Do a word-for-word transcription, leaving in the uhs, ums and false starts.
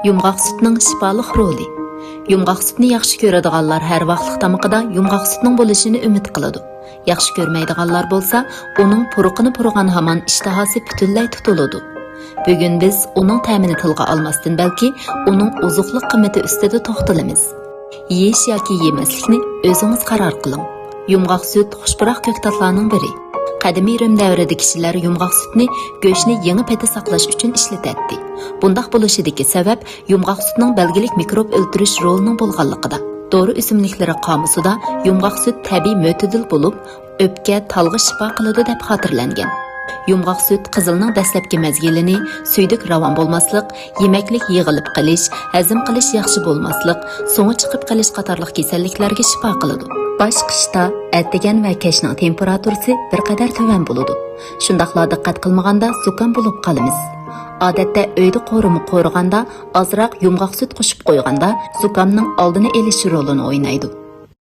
يۇمغاق سۈتنىڭ شىپالىق رولى. يۇمغاق سۈتنى ياخشى كۆرىدىغانلار ھەر ۋاقىتلىق تامىقىدا يۇمغاق سۈتنىڭ بولۇشىنى ئۈمىد قىلىدۇ. ياخشى كۆرمەيدىغانلار بولسا ئۇنىڭ پۇرىقىنى پۇرىغان ھامان ئىشتىھاسى پۈتۈنلەي تۇتۇلىدۇ. بۈگۈن بىز ئۇنىڭ تەمىنى تىلغا ئالماستىن، بەلكى ئۇنىڭ ئوزۇقلۇق قىممىتى ئۈستىدە توختىلىمىز. يېيىش ياكى يېمەسلىكنى ئۆزىڭىز قارار قىلىڭ. يۇمغاق سۈت خۇش پۇراق كۆكتاتلارنىڭ بىرى. قەدىمىي رىم دەۋرىدە كىشىلەر يۇمغاق سۈتنى گۆشنى يېڭى پېتى ساقلاش ئۈچۈن ئىشلىتەتتى. بۇنداق بولۇشىدىكى سەۋەب يۇمغاق سۈتنىڭ بەلگىلىك مىكروب ئۆلتۈرۈش رولىنىڭ بولغانلىقىدا. دورا ئۆسۈملۈكلىرى قامۇسىدا يۇمغاق سۈت تەبىئىي مۆتىدىل بولۇپ، ئۆپكە، تالغا شىپا قىلىدۇ دەپ خاتىرىلەنگەن. يۇمغاق سۈت قىزىلنىڭ دەسلەپكى مەزگىلىنى، سۈيدۈك راۋان بولماسلىق، يېمەكلىك يىغىلىپ قېلىش، ھەزىم قىلىش ياخشى بولماسلىق، سوڭى چىقىپ قېلىش قاتارلىق كېسەللىكلەرگە شىپا قىلىدۇ. باش قىشتا ئەتىگەن ۋە كەچنىڭ تېمپېراتۇرىسى بىر قەدەر تۆۋەن بولىدۇ. شۇنداقلا دىققەت قىلمىغاندا زۇكام بولۇپ قالىمىز. ئادەتتە ئۆيدە قورۇما قورۇغاندا ئازراق يۇمغاق سۈت قوشۇپ قويغاندا زۇكامنىڭ ئالدىنى ئېلىش رولىنى ئوينايدۇ.